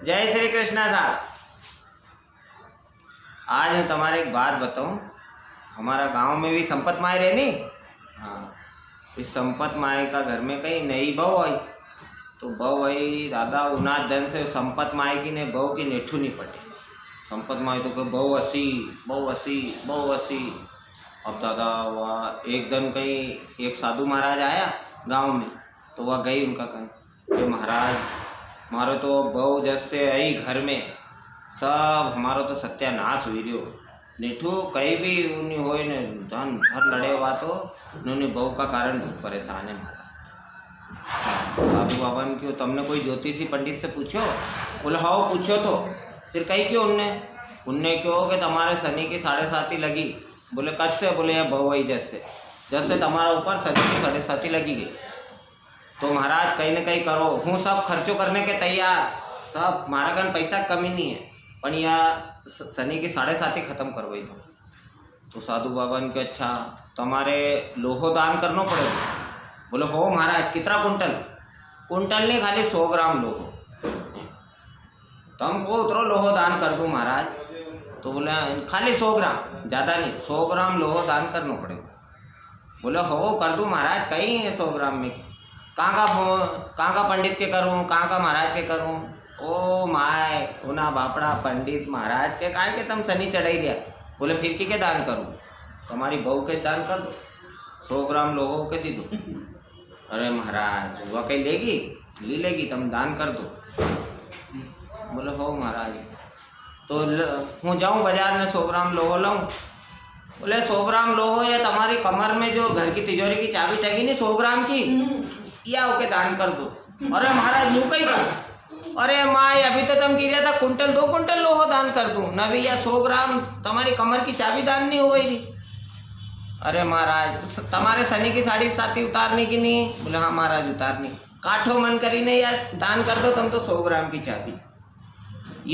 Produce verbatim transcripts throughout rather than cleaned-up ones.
जय श्री कृष्णा साहब। आज हूँ तमारे एक बात बताऊँ। हमारा गांव में भी संपत माय रहे नी। हाँ, इस संपत माय का घर में कई नई बहू आई। तो बहू आई दादा, उना दन से संपत माय की ने बहू की नेठू नी पटे। संपत माय तो कहे, "बहू असी, बहू असी, बहू असी।" अब दादा, वा एक दन कई एक साधु महाराज आया गांव में, तो वा गई उनका कन। "महाराज, म्हारो तो बहू जद से आई घर में, सब हमारो तो सत्यानाश हुई रियो। नेठू कई भी उनी होय ने, दन भर लड़े वा तो, ने उनी बहू का कारण बहुत परेशान है महाराज।" अच्छा, साधु बाबा ने क्यों, "तमने कोई ज्योतिषी पंडित से पूछो?" बोले, "हाओ, पूछो तो।" "फिर कई क्यों उनने?" "उनने क्यों कि तमारे शनि की साढ़े साती लगी।" बोले, "कद से?" बोले, "या बहू आई जद से, जद से तमारा ऊपर शनि की साढ़े साती लगी गई।" तो महाराज कई ने कई करो, हूँ सब खर्चो करने के तैयार, सब, म्हारा कन पैसा की कमी नी है, पण या स-, शनि की साढ़े साती खत्म करवाई दो। तो साधु बाबा ने कहा, "अच्छा, तमारे लोहो दान करनो पड़ेगो।" बोले, "हो महाराज, कितरा कुंटल?" "कुंटल नी, खाली सौ ग्राम लोहो।" "तम को उतरो लोहो दान कर दूं महाराज।" तो बोले, "खाली सौ ग्राम, ज्यादा नी, सौ ग्राम लोहो दान करनो पड़ेगो।" बोले, "हो, कर दूं महाराज, कई है सौ ग्राम में? कां का फो-, कां का पंडित के करूं, कां का महाराज के करूं?" "ओ माय, उना बापड़ा पंडित महाराज के काय के तम शनि चढ़ाई दिया?" बोले, "फिर की के दान करूं? तमारी बहू के दान कर दो, सौ ग्राम लोहो के दे दो।" "अरे महाराज, वा कई लेगी? ली लेगी, तम दान कर दो।" बोले, "हो महाराज।" तो ल-, हूँ जाऊँ बाजार में सौ ग्राम लोहो लाऊं। बोले, "सौ ग्राम लोहो, या तमारी कमर में जो घर की तिजोरी की चाबी टंगी नी सौ ग्राम की, हम्म। या उके दान कर दो।" "अरे महाराज, यूं कई करो?" "अरे माय, अभी तो तम कई रिया था कुंटल दो कुंटल लोहो दान कर दूं, ने अभी या सौ ग्राम तमारी कमर की चाबी दान नी हुई री।" "अरे महाराज, स-, तमारे शनि की साढ़े साती उतारनी की नी?" बोले, "हाँ महाराज, उतारनी।" "काठो मन करी ने या दान कर दो तम तो सौ ग्राम की चाबी।"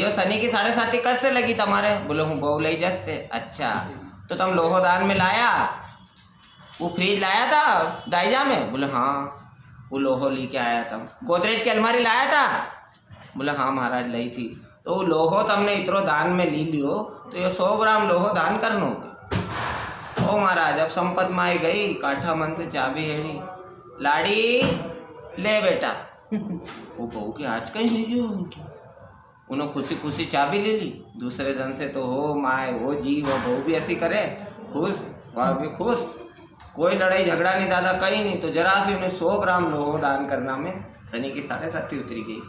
"यो शनि की साढ़े साती कद से लगी तमारे?" बोले, "हूँ बहू लई जद से।" "अच्छा, तो तम लोहो दान में लाया, वो फ्रिज लाया था दायजा में?" बोले, "हाँ।" "वो लोहो लेके आया था।" "गोदरेज की अलमारी लाया था?" बोले, "हाँ महाराज, लई थी।" "तो वो लोहो तमने इतरो दान में ली लियो, तो यो सौ ग्राम लोहो दान करनो होगो।" ओ महाराज, अब संपत माय गई, काठा मन से चाबी हेड़ी, "लाड़ी, ले बेटा।" वो बहू के आज कई हुई गयो उनकी। उन्हें खुशी खुशी चाबी ले ली। दूसरे दन से तो हो माय, हो जी, वो बहू भी असी करे, खुश, वा भी खुश। कोई लड़ाई झगड़ा नी दादा, कई नी। तो जरा सी उन्हें सौ ग्राम लोहो दान करना में शनि की साढ़े साती उतरी गई।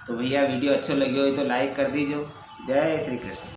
तो भैया, video अच्छो लग्यो हो तो like कर दीजो। जय श्री कृष्ण।